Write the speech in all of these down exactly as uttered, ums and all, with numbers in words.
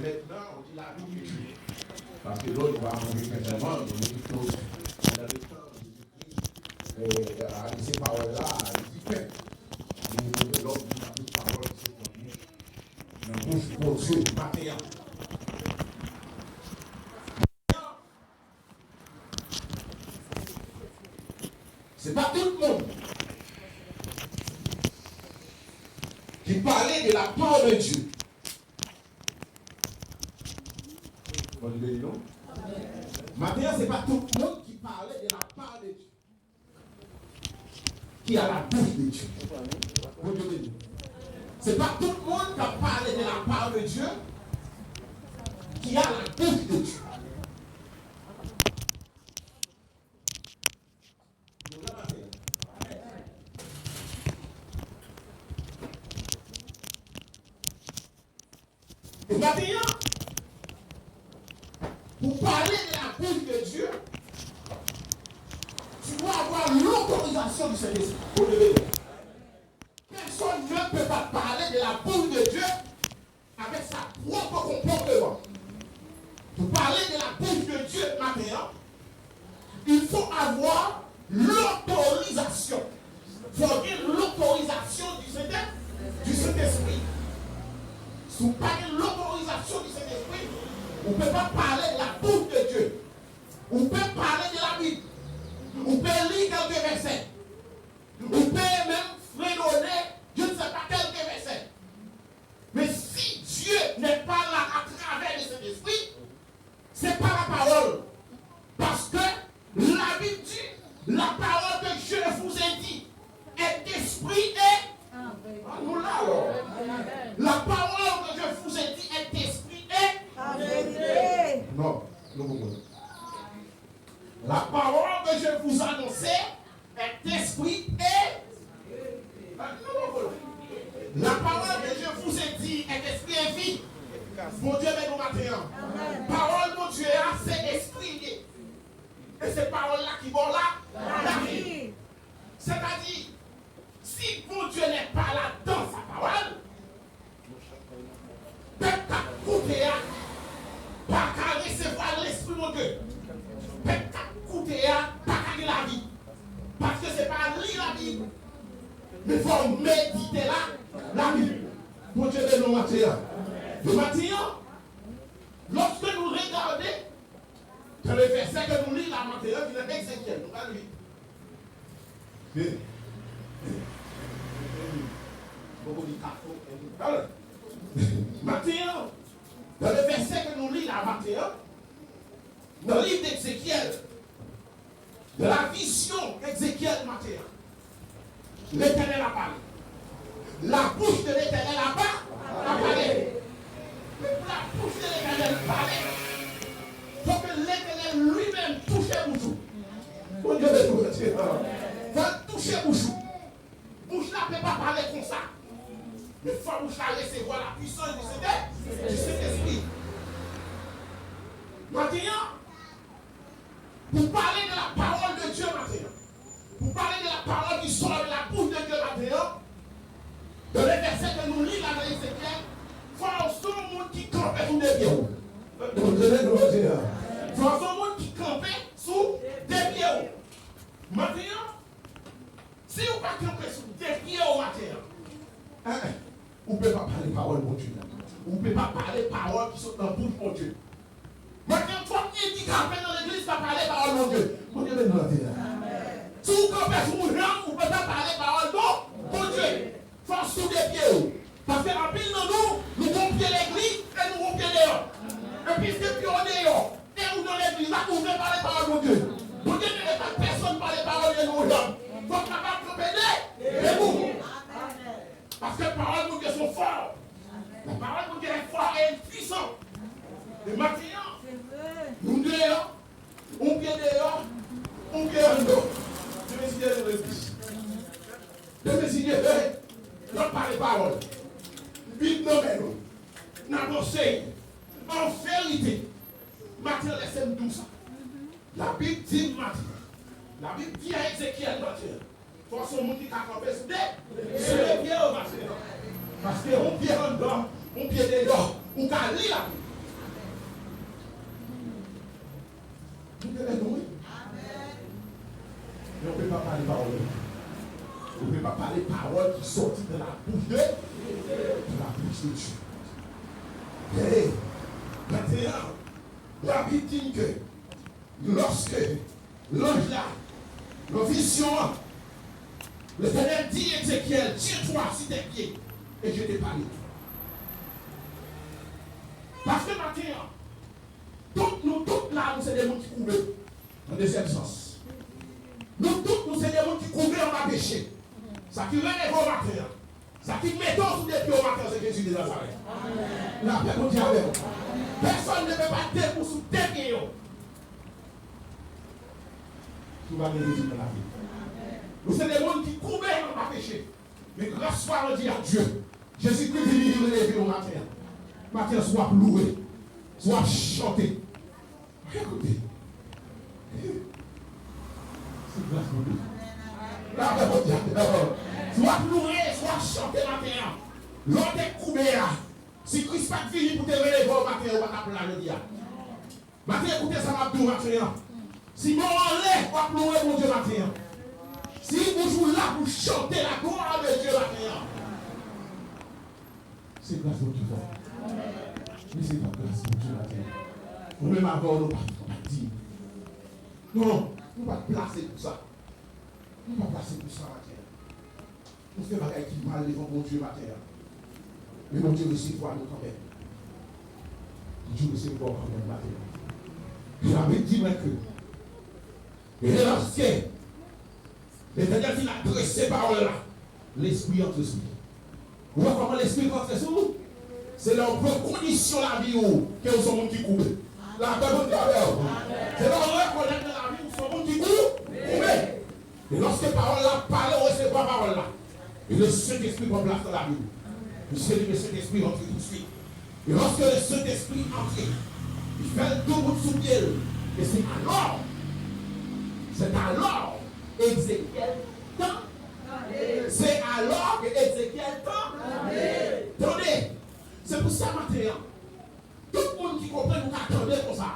Mentnan, ou di lavi, paske lòt, nou pa manje pen sèlman, nou di tou. Nan letan, Jezikri, eh, adrese pawòl la, li di pen. Li di lòm, li di tout pawòl ki sot nan bouch, nan bouch Bondye maten an. Se pa tout moun ki pale de la part de Dieu. Bondye beni nou. Maten an, se pa tout moun ki pale de la part de Dieu. Qui a la bouche de Dieu. Bondye beni. Se pa tout moun k ap pale de la part de Dieu qui a la bouche de Dieu. Nou la maten an. E maten an, pour parler de la bouche de Dieu, tu dois avoir l'autorisation du Saint-Esprit. Bondye beni. Personne ne peut pas parler de la bouche de Dieu avec sa propre comportement. Pour parler de la bouche de Dieu maten an, il faut avoir l'autorisation. Fò gen lotorizasyon du Saint-, du Saint-Esprit. Si w pa gen lotorizasyon du Saint-Esprit, ou pe pa pale de la bouche de Dieu. Ou pe pale de la Bib. Ou pe li kèlke vèsè. Ou pe menm fredone, je ne sais pas, kèlke vèsè. Mais si Dieu n'est pas là à travers le Saint-Esprit, c'est pas la parole. Parce que la Bible dit, la parole que je vous ai dit est esprit et... Ah, nou la, alò. La parole que je vous ai dit est esprit et... Non, nou konprann. La parole que je vous annonce est esprit et... La parole que je vous ai dit est esprit et vie. Bondye beni nou maten an. Pawòl Bondye a, se espri li ye. E se pawòl la ki ba w la, lavi. Sètadi, si Bondye n'est pas là dans sa parole, pèp k ap koute a pa ka resevwa Lespri Bondye. Pèp k ap koute a pa ka gen lavi. Paske se pa li Labib, men fò w medite la, Labib. Bondye beni w maten an. Maten an, lòske nou regade, dans le verset que nous lisons là maten an, ki nan Ezéchiel, nou pral li. Maten an, dans le verset que nous lisons là maten an, nan liv Ezéchiel, dans la vision Ezéchiel maten an, Letènèl a pale. La bouche de Letènèl a pa, a pale. Men pou la bouche de Letènèl pale, fò ke Letènèl li menm touche bouch ou. Bondye beni w, Letènèl. Fò l touche bouch ou. Bouch la pe pa pale konsa. Men fò bouch la resevwa la puissance du Saint-, du Saint-Esprit. Maten an, pour parler de la parole de Dieu maten an, pour parler de la parole qui sort de la bouche de Dieu maten an, dans le verset que nous lisons là dans Ézéchiel, fò w se yon moun ki kanpe sou de pye w. Fò w se yon moun ki kanpe sou de pye w. Maten an, si ou pa kanpe sou de pye w maten an, en, en, ou pe pa pale pawòl Bondye a. Ou pe pa pale pawòl ki sot nan bouch Bondye. Maten an, twòp andikape nan legliz pa pale pawòl Bondye. Bondye beni nou maten an. Si ou kanpe sou yon janm, ou pe pa pale pawòl Bon-, Bondye. Fò w sou de pye w. Paske anpil nan nou, nou gon pye legliz e nou gon pye deyò. E piske pye w deyò, e ou nan legliz la, ou vle pale pawòl Bondye. Bondye te gen pa pèsonn pale pawòl li nan yon janm. Fò w kapab kanpe de, debou. Paske pawòl Bondye se yon fò. La parole Bondye est fort et puissant. E maten an, nou deyò, yon pye deyò, yon pye anndan. Demen si Dye vle. Demen si Dye vle, n ap pale pawòl. Bib nan men nou. N ap anseye. An verite, maten an, lèse m di w sa. Labib di m maten an. Labib di a Ezekyèl maten an. Fò w se yon moun ki ka kanpe sou de, sou de pye w maten an. Paske yon pye anndan, yon pye deyò, ou ka li Labib. dans la bouche de, dans la bouche de Dieu. Hey, maten an, Labib di n ke lòske lanj la, nan vizyon an, Letènèl di Ezekyèl, tiens-toi sur tes pieds et je te parle. Paske maten an, tout nou tout la, nou se de moun ki koube. Nan dezyèm sans, nou tout nou se de moun ki koube anba peche. Sa ki releve w maten an, sa ki mete w sou de pye w maten an, se Jezi de Nazarèt. Lapè Bondye avè w. Personne ne peut pas debout sou de pye yo. Si w pa gen Jezi nan lavi w, nou se de moun ki koube anba peche. Men gras swa randi a Dye. Jezikri vini, li releve w maten an. Maten an, si w ap louwe, si w ap chante, koute. Se gras Bondye. Lapè Bondye avè w. Si w ap louwe, si w ap chante maten an, lè w te koube a, si Kris pa t vini pou te releve w maten an, ou pa t ap la jodi a. Maten, koute sa m ap di w maten an. Si men w anlè, w ap louwe Bondye maten an. Si bouch ou la pou chante la gloire de Dieu maten an. Se gras Bondye fè w. Men se pa gras Bondye maten an. Mwen menm avè w, nou pa, nou pa di. Non, nou pa plase pou sa. Nou pa plase pou sa maten an. Nou fè bagay ki mal devan Bondye maten an. Men Bondye resevwa nou kanmenm. Bondye resevwa w kanmenm maten an. Labib di mwen ke, e lòske Letènèl fin adrese pawòl la, Lespri antre sou li. Ou wè kòman Lespri antre sou ou? Se lè w pran kondisyon lavi w ke w se yon moun ki koube. Lapè Bondye avè w. Se lè w rekonèt nan lavi w se yon moun ki kou-, koube. E lòske pawòl la ap pale, w resevwa pawòl la. E le Sentespri pran plas nan lavi w. Misye li, le Sentespri rantre tousuit. E lòske le Sentespri antre, li fè l doubout sou pye l. E se alò, se alò Ezekyèl tan-, se alò ke Ezekyèl tan-, tande. Se pou sa maten an, tout moun ki konprann ou ka tande konsa.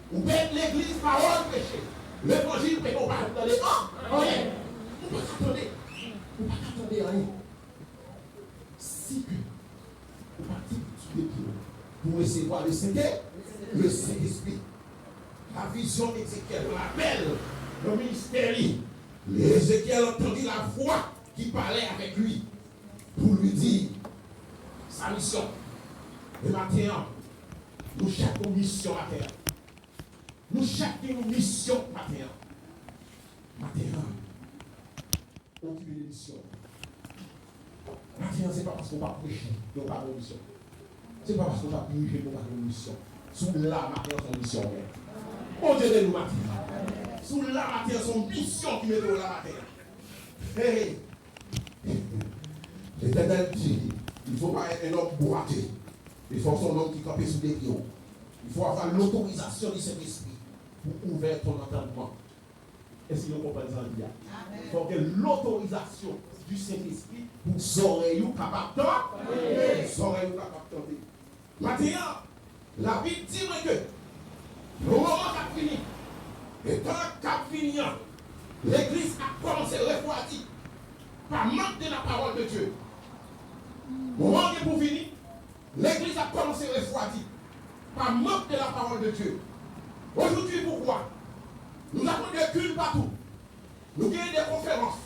Ou pa legliz, pawòl preche, levanjil preche, ou pa tande an-, anyen. Ou pa ka tande. Ou pa ka tande anyen. Si ke ou pa te etidye pou resevwa le Sentè-, le Sentespri. La vizyon Ezekyèl, rapèl nan ministè li, Ezekyèl antandi la vwa ki pale avèk li pou li di sa misyon. E maten an, nou chak gen yon misyon maten an. Nou chak gen yon misyon maten an. Maten an, okipe de misyon. Maten an, se pa paske w pa preche ke w pa gen yon misyon. Se pa paske w pa dirije ke w pa gen yon misyon. Si w la maten an, se yon misyon w gen. Bondye beni w maten an. Si w la maten an, se yon misyon ki mete w la maten an. Hey! Letènèl di, il faut pas être un homme boiteux. Il faut que w se yon nonm ki kanpe sou de pye w. Il faut avoir l'autorisation du Saint-Esprit pour ouvrir ton entendement. Èske nou konprann sa m di a? Fò w gen lotorizasyon di Sentespri pou zòrèy ou kapab tande. Zòrèy ou kapab tande. Maten an, Labib di mwen ke nan moman k ap vini, e tan k ap vini an, legliz ap kòmanse refwadi pa mank de la parole de Dieu. Moman an gen pou vini, legliz ap kòmanse refwadi pa mank de la parole de Dieu. Aujourd'hui, pourquoi? Nous avons des cultes partout. Nou gen de konferans.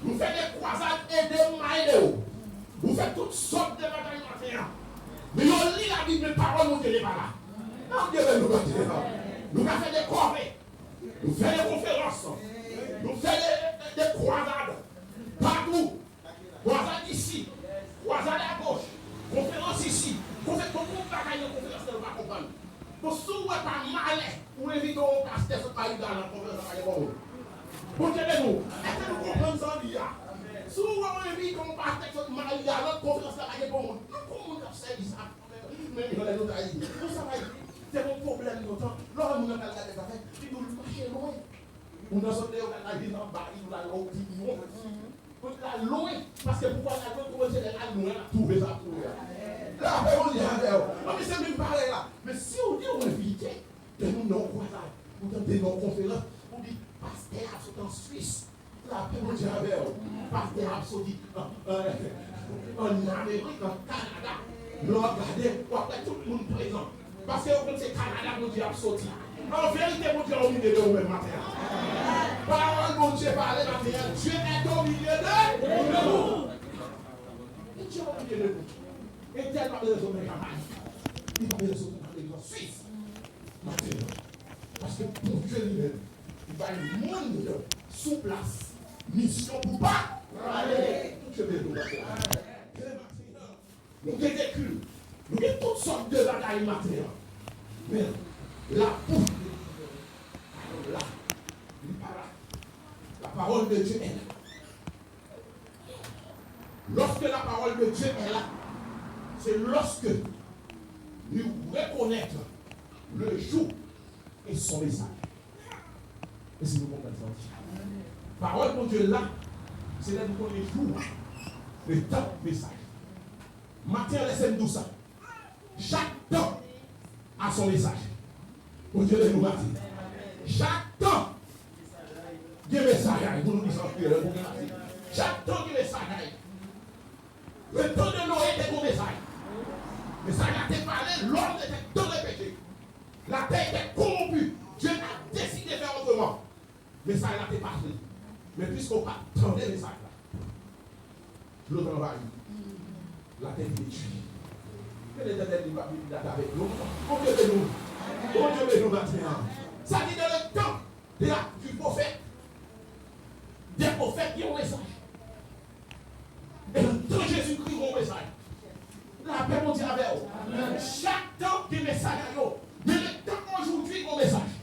Nou fè de kwazad, ede m, m a ede w. Nou fè tout sòt de bagay maten an. Men yo li Labib, men pawòl Bondye li pa la. Nan gen nou maten an. Nou ka fè de kòve. Nou fè de konferans. Nou fè de, de, de kwazad. Patou. Kwazad isi, kwazad agoch, konferans isi, konfe-, konferans bagay nan konferans la, nou pa konprann. Bon, si w wè pa malè, ou envite yon pastè sot Mayida nan konferans la, pa gen bon moun. Bondye beni w. Èske nou konprann sa m di a? Si w wè ou envite yon pastè sot Mayida nan konferans la, pa gen bon moun. Nou kon moun k ap sèvi sa, menm jan lè nou ta di. Pou sa pa di, se yon pwoblèm lontan. Lè yon moun nan pral gade zafè, li di w l mache lwen. Moun nan sot deyò, l al viv anba, li di w l al wè yon ti biwo. Pou l al lwen, paske pou w al lwen, pou w al lwen, l ap twouve sa l ap twouve a. Lapè Bondye avè w. Mwen, se menm bagay la. Men si w di w envite de moun nan yon kwazad, ou tande nan yon konferans, ou di, pastè a sot an Swis, Lapè Bondye avè w. Pastè ap soti an, an, an Amerik, an Kanada. Lè w ap gade, w ap wè tout moun prezan. Paske yo konn se Kanada Bondye ap soti. An verite, Bondye au milieu de ou menm maten an. Pawòl Bondye pale maten an, Dieu est au milieu de nous. Bondye au milieu de nous. Etèl pa bezwen sot nan Jamayik. Li pa bezwen sot nan Amerik Swis. Maten an. Paske Bondye li menm, li bay moun sou plas misyon pou pa prale. Bondye beni w maten an. Nou gen rekil. Nou gen tout sòt de bagay maten an. Men, labouch de Bondye, pawòl la, li pa la. La parole de Dieu est là. Lorsque la parole de Dieu est là, c'est lorsque nous reconnaître le jour et son message. Èske nou konprann sa? Pawòl Bondye la, se lè nou konnen jou, le tan, mesaj. Maten an, lèse m di w sa. Chak tan a son mesaj. Bondye beni w maten. Chak tan gen mesaj a li, pou nou di sa an kreyòl, pou gen maten. Chak tan gen mesaj a li. Le tan de Noé te gen mesaj. Mesaj la te pale, l'homme était dans le péché. La terre était corrompue. Dieu a décidé de faire autrement. Mesaj la te pase. Men piske w pa tande mesaj la, dlo t anvayi. Latè te detwi. Men Letènèl li p ap vin date avèk nou. Bondye beni w. Bondye beni w maten an. Sa di dans le temps de la, du prophète, des prophètes gen yon mesaj. E nan tan Jezikri gen yon mesaj. Lapè Bondye avè w. Chak tan gen mesaj a yo. Men le temps aujourd'hui gen yon mesaj.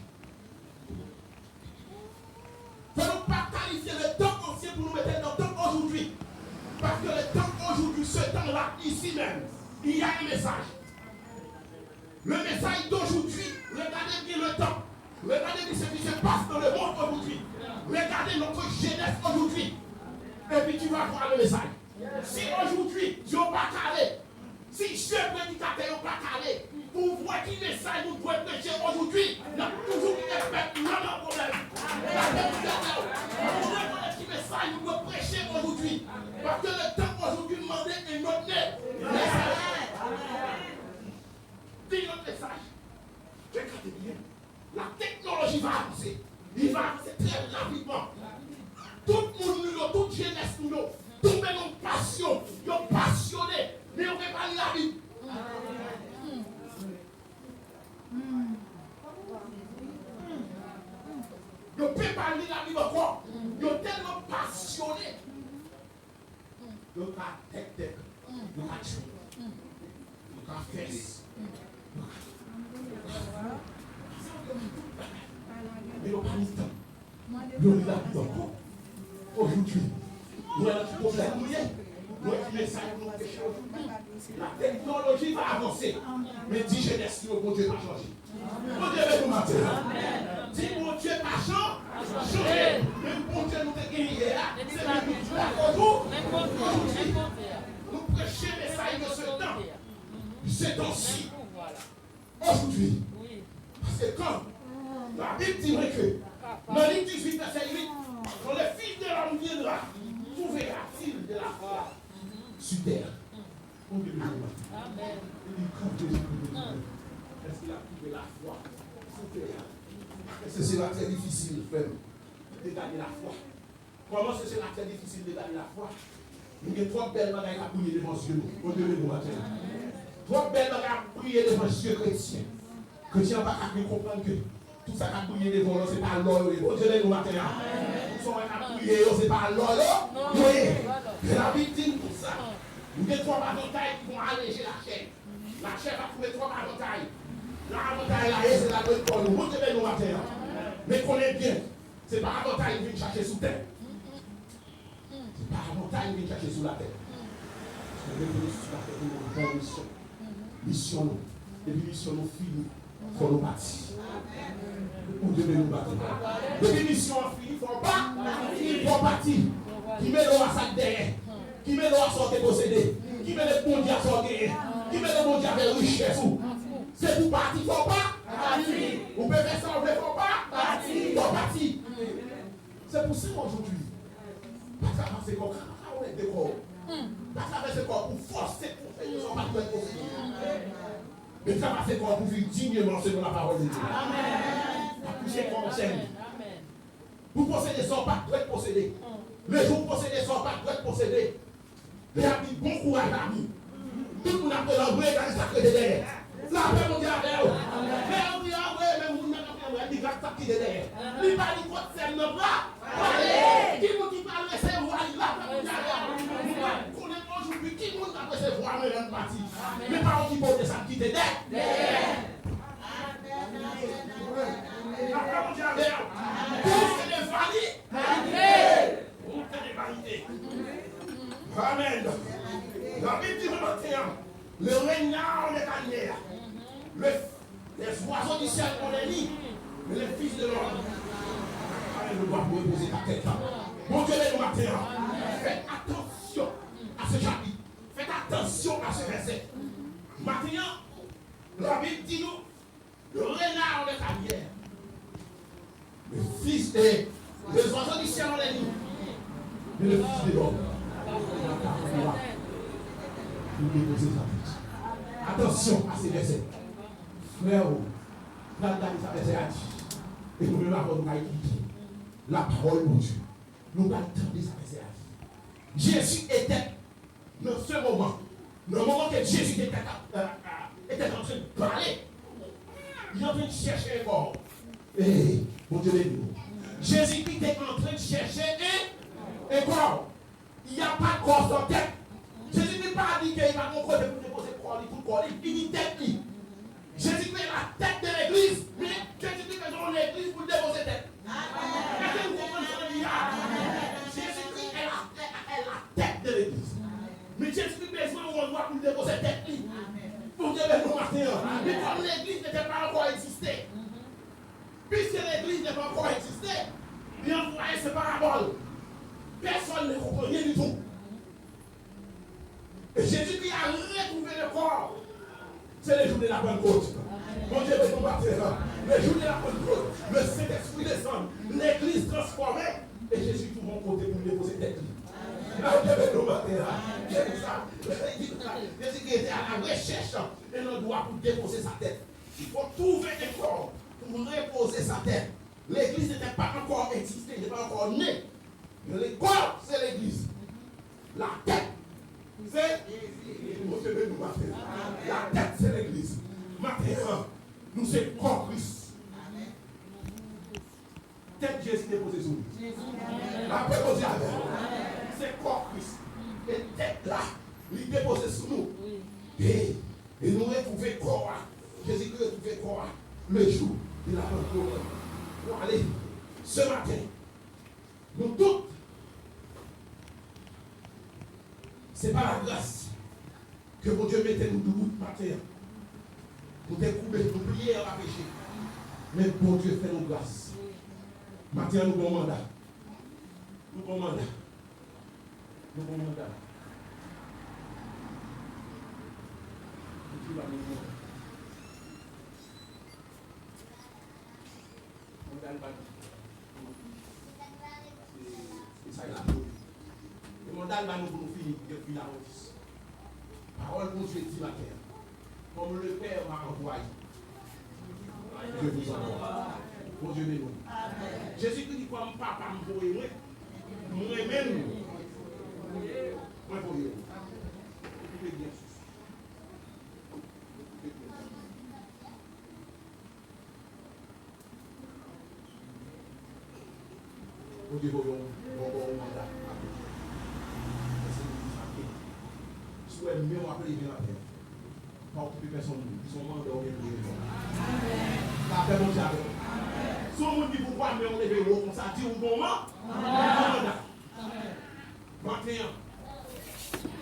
Fò nou pa kalifye le temps ancien pou nou mete nan tan aujourd'hui. Parce que le temps aujourd'hui, ce temps-là, ici même, il y a un message. Le message d'aujourd'hui, regardez bien le temps. Regardez bien ce qui se passe dans le monde aujourd'hui. Regardez notre jeunesse aujourd'hui. Et puis tu vas voir le message. Si aujourd'hui, Dieu va parler, si je predikatè yo pa kale pou w wè ki mesaj nou dwe preche aujourd'hui, n ap toujou kite pèp lan nan pwoblèm. N ap toujou kite pèp lan nan pwoblèm. Ki mesaj nou dwe preche aujourd'hui? Paske le temps aujourd'hui mande un autre mesaj. Di yon mesaj. Regade byen. La teknoloji va avanse. Li va avanse trè rapidman. Tout moun nou yo, tout jenès nou yo, tonbe nan yon pasyon. Yo pasyone, men yo pe pa li Labib. Yo pe pa li Labib ankò. Yo tèlman pasyone. Yo ka tèktèk, yo ka tchoul, yo ka fès, yo ka, men yo pa ni tan. Yo li Labib ankò. Aujourd'hui, nou wè nan ki pwoblèm nou ye. Nou wè ki mesaj pou nou preche aujourd'hui. La teknoloji va avanse, men di jenès yo Bondye pa chanje. Bondye beni w maten an. Di Bondye pa chan-, chanje. Menm Bondye nou te genyen yè a, se menm Bondye la toujou. Aujourd'hui, nou preche mesaj de ce temps, de ce temps-ci. Aujourd'hui. Paske kan Labib di mwen ke nan Lik dizuit vèsè uit, quand le Fils de l'homme viendra, trouvera-t-il de la foi sur terre? Bondye beni w. Amèn. Li di, kan Jezi vini, èske l ap twouve lafwa sou tè a? Èske se latè difisil, frè m, de gade lafwa? Kòman se, se latè difisil de gade lafwa? Nou gen twòp bèl bagay k ap briye devan zye nou. Bondye beni w maten an. Twòp bèl bagay ap briye devan zye kretyen. Kretyen an pa ka byen konprann ke tout sa k ap briye devan w lan, se pa lò yo ye. Bondye beni w maten an. Tout sa w wè k ap briye yo, se pa lò yo ye. Labib di n konsa. Nou gen twòp avantay ki vont aleje lachè. Lachè va twouve twòp avantay. La avantay la ye, se la dwe kò nou. Bondye beni w maten an. Men konnen byen, se pa avantay nou vin chache sou tè. Se pa avantay nou vin chache sou latè. Paske nou vin sou latè pou yon bon misyon. Misyon nou. Depi misyon nou fini, fò nou pati. Bondye beni w maten an. Depi misyon an fini, fò w pa-, fò w pati. Ki mele w a sa k dèyè? Ki mele w a sa w te posede? Ki mele Bondye a sa w genyen? Ki mele Bondye avè richès ou? Se pou pati, fò w pa-, pati. Ou pe fè sa w vle, fò w pa-, pati. Fò w pati. Se pou sa, aujourd'hui, Pa travèse kò w, ka pa ka remèt de kò w. Pa travèse kò w pou fòse posede sa w pa dwèt posede. Men travèse kò w pou viv dignement selon la parole de Dieu. Pa pouse kò w sèl. Pou posede sa w pa dwèt posede. Lejou w posede sa w pa dwèt posede. Lè y ap di bon kouraj, ami. Tout moun ap rele anvoye, gade sa k rete dèyè. Lapè Bondye avè w. Lè yo di anvoye, menm moun nan k ap anvoye, li gad sa k kite dèyè. Li pa di kot sè m nan pra- prale. Ki moun ki pral resevwa li? Lapè Bondye avè w. Nou pa konnen ojouvi ki moun k ap resevwa mwen lè m pati. Men pa okipe w de sa k kite dèyè. Lapè Bondye avè w. Pou se de vali- Ou tande vanite. Amen. Labib di nou maten an, le renard de la canière, le, les oiseaux du ciel ont des nids, mais le fils de l'homme n'a pas le droit pour reposer sa tête. Bondye beni nou maten an. Fè atansyon a se chapit. Fè atansyon a se vèsè. Maten an, Labib di nou, le renard de canière, le fils de, les oiseaux du ciel ont des nids, mais le fils de l'homme n'a pas le droit pour reposer sa tête. Atansyon a se vèsè. Frè, ou pral gade sa vèsè a di. E nou menm avè w nou ka etidye lapawòl Bondye. Nou pral tande sa vèsè a di. Jésus était dans ce moment, dans le moment que Jésus était, euh, euh, était en train de parler, il est en train de chercher un corps. Hey, Bondye beni nou. Jésus-Christ était en train de chercher un, un corps. Il n'y a pas de corps sans tête. Jezikri pa di ke li pa gen yon kote pou l depoze kò li, tout kò li. Li di tèt li. Jezikri est la tête de l'église. Men Jezikri bezwen yon legliz pou l depoze tèt. Èske nou konprann sa m di a? Jezikri est la, est la tête de l'église. Men Jezikri bezwen yon andwa pou l depoze tèt li. Bondye beni nou maten an. Men kòm legliz n'était pas encore existé, puisque l'église n'est pas encore existé, li anvoye se parabòl. Personne ne comprend rien du tout. Et Jésus-Christ a retrouvé le corps. C'est le jour de la Pentecôte. Bondye beni nou maten an. Le jour de la Pentecôte, le Saint-Esprit descend, l'église transformée, et Jésus trouve un côté pour déposer tête. Bondye beni nou maten an. Jésus a, Jésus a, Jésus-Christ était à la recherche d'un endroit pour déposer sa tête. Il faut trouver un corps pour reposer sa tête. L'église n'était pas encore existé, n'était pas encore né. Le corps, c'est l'église. La tête, c'est Jezi. Bondye beni nou maten. La tête, c'est l'église. Maten an, nou se kò Kris. Tèt Jezi depoze sou li. Lapè Bondye avè w. Se kò Kris. E tèt la, li depoze sou nou. E, e nou retwouve kò a. Jezikri retwouve kò a. Le jour de la Pentecôte. Nou ale. Ce matin, nou tout, se pa lagras ke Bondye mete nou doubout maten an. Nou te koube, nou pliye anba peche. Men Bondye fè nou gras. Maten an, nou gen yon manda. Nou gen yon manda. Nou gen yon manda. Bondye ba nou yon manda. Manda l ba nou. Se, se sa l ap fè. E manda l ba nou pou nou fini, pou nou fini avè dis. Pawòl Bondye di maten an. Comme le Père m'a envoyé, je vous envoie. Bondye beni nou. Jezikri di, kòm Papa m voye mwen, mwen menm, mwen voye nou. Okipe byen sou sa. Okipe byen sou sa. Bondye voye yon, yon, yon manda. Èske nou di sa? Si w wè men w ap leve maten an, pa okipe pèsonn moun. Di se yon manda w gen pou reponn. Lapè Bondye avè w. Si yon moun di pou w wè men w leve wo konsa, di w gon man-, manda. Maten an,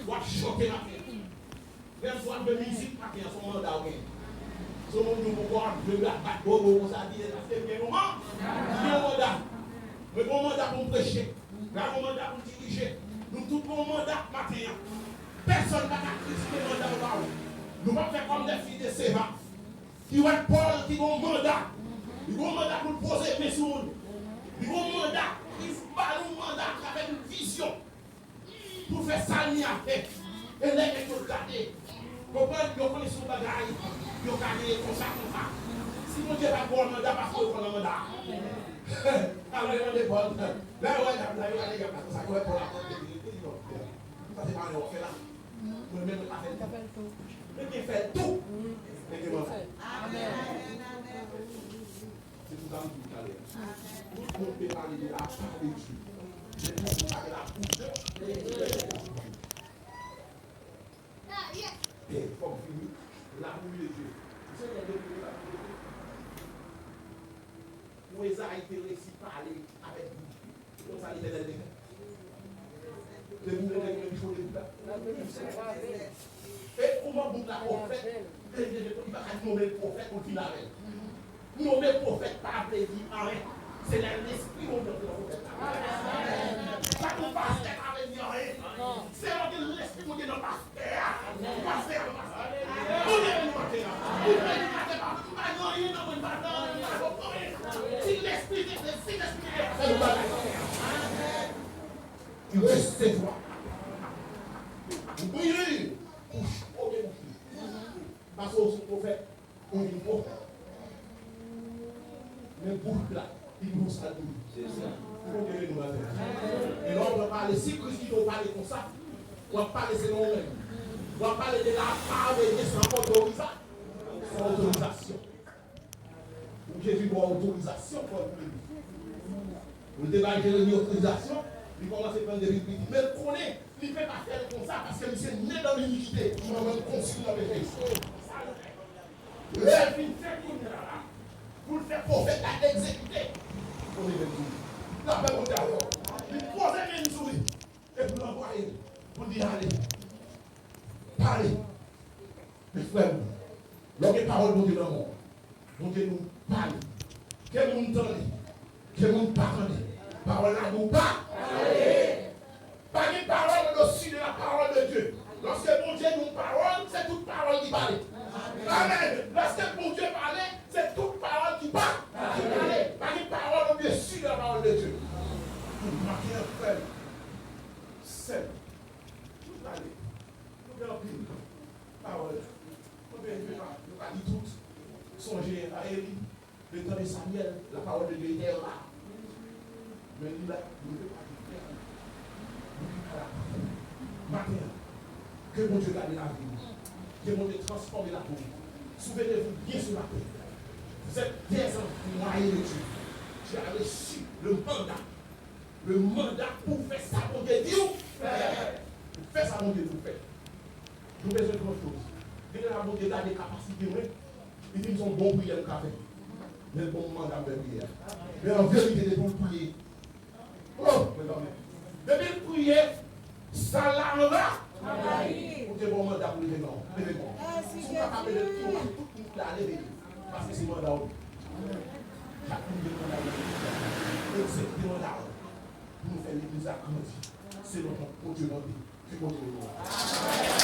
w ap chante maten an. Lè m sou ap jwe mizik maten an, se yon manda w genyen. Se yon moun nou poko ap jwe, ap bat bobo konsa, di, "Èske m gen yon man-, m gen yon manda? Mwen gen yon manda pou m preche. Mwen gen yon manda pou m dirije." Nou tout gen yon manda maten an. Pèsonn pa ka kritike manda w ba w. Nou p ap fè kòm de fi de Seva. Ki wè Pòl ki gen yon manda. Li gen yon manda pou l poze men sou moun. Li gen yon manda Kris ba nou manda atravè yon vizyon pou fè sa l ni a fè. E lè nèg yo gade, konprann, yo konnen se yon bagay yo ka genyen konsa, konsa. Si Bondye pa ba w manda, pa fè w pran nan manda a. Alò, yo mande Pòl, lè yo wè nèg la, yo gade nèg la konsa, yo wè Pòl ap monte, yo di, "Non, sa se pa yon afè la." Mwen menm, mwen ka fè l tou. Mwen gen fè l tou. Mwen gen manman. Se pou sa m di w talè a. Tout moun pe pale de la part de Dieu. Men pou nou pale la part de Dieu. Fò m fini. L'amour de Dieu. Ou se nèg yo ki te pale de Dieu. Pou Ezayi te resi pale avèk Bondye. Konsa Letènèl te fè. Depi w rete menm jan depi la. E kòman boug la pwofèt, e li pa ka nonmen l pwofèt pou l vin avè l. Nonmen pwofèt pa vle di anyen. Se lè Lespri Bondye antre nan pwofèt la. Sa pou pastè pa vle di anyen. Se lè Lespri Bondye nan pastè a. Pastè a, pastè a. Bondye beni w maten an. Ou predikatè pa, ou pa gen anyen nan men w, pa nan, pa nan anyen. Si Lespri te, si Lespri te fè yon bagay. Resevwa. Ou priye pou choke bouch li. Paske ou se pwofèt, ou vin pwofèt. Men bouch la, li pou sa l di. Ou konn rele nou maten. E lè w pale, si Kris kite w pale konsa, w ap pale selon ou menm. W ap pale de la part de Dieu san otoriza-, san otorizasyon. Pou Jezi ba w otorizasyon pou w vini. Pou l te bay Jeremi otorizasyon, li kòmanse pran depi l piti. Men l konnen, li pe pa fè l konsa, paske misye ne nan linikite, manman l konsi nan peche. Lè l fin fè kounye a la, pou l fè pwofèt la egzekite, konnen menm tou. Lapè Bondye avè w. Li poze men l sou li, epi l anvwaye l, pou l di, "Ale, pale." Men frè m, lè w gen pawòl Bondye nan men w, Bondye di w pale. Ke moun tande, ke moun pa tande, pawòl la di w pa pale. Pa gen pawòl au-dessus de la parole de Dieu. Lòske Bondye di w pawòl, se tout pawòl ki pale. Amen. Lòske Bondye pale, se tout pawòl ki pa, ki pale. Pa gen pawòl au-dessus de la parole de Dieu. Maten an, frè m, sè m, nou pale. Nou gen anpil pawòl. Konbyen de pa, nou pa di tout. Sonje a Eli, le tan de Samyèl, la parole de Dieu était là. Men li la, nou te pa di pèsonn. Nou ki pa la. Maten an, ke Bondye gade lavi nou. Ke Bondye transfòme lavi nou. Souvenez-vous bien ce matin. Vous êtes des envoyés de Dieu. Tu as reçu le mandat. Le mandat pou fè sa Bondye di w fè. Pou fè sa Bondye di w fè. Nou bezwen gran choz. Gen lè la Bondye gade kapasite mwen, li fin se yon bon priyè m ka fè. Men l ban m manda m fè priyè a. Men an verite, depi w priye, oh, mezanmi. Depi l priye, sal la anba. Bondye ban w manda pou leve men w. Leve men w. Si w kapab leve, si w pa tout moun la leve. Paske se manda w. Chak moun gen manda yo. Egzekite manda w. Pou nou fè legliz la grandi. Selon Bondye mande. Ki kote w ye?